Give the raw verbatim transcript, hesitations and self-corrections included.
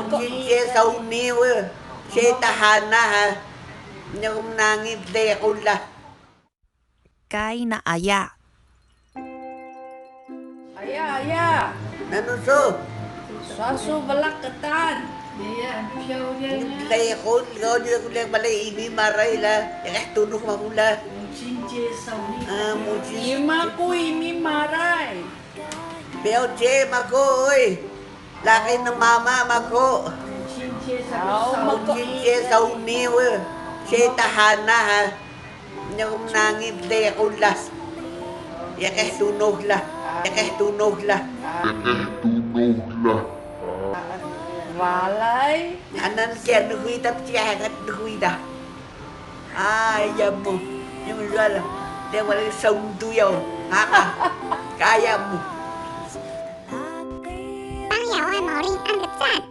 Cince sawni we, ce tahana ha, nyok mnangi blequl la. Kay na aya. Aya, aya. Nanu so? Sasu blaq ktan. Blequl, ko di ko le balay imi maray la, yakeh tunux mako la. Mucin ce sawni. Ah, mucin. Ima ko imi maray. Biyaw ce mako, oy. Laqi na mama mako. Aw, mako. Mucin ce sawni we. Ce tahana ha. Nyok mnangi blequl la. Yakeh tunux la. Yakeh tunux la. Yakeh tunux la. Walay. Anan kiya nuhuy ta pciya hakat nuhuy ta. Ay, yamu. Yung jual. Dia wala sawntu yaw. Haka. Kaya mu. Pang yaw ay mauling an depcan.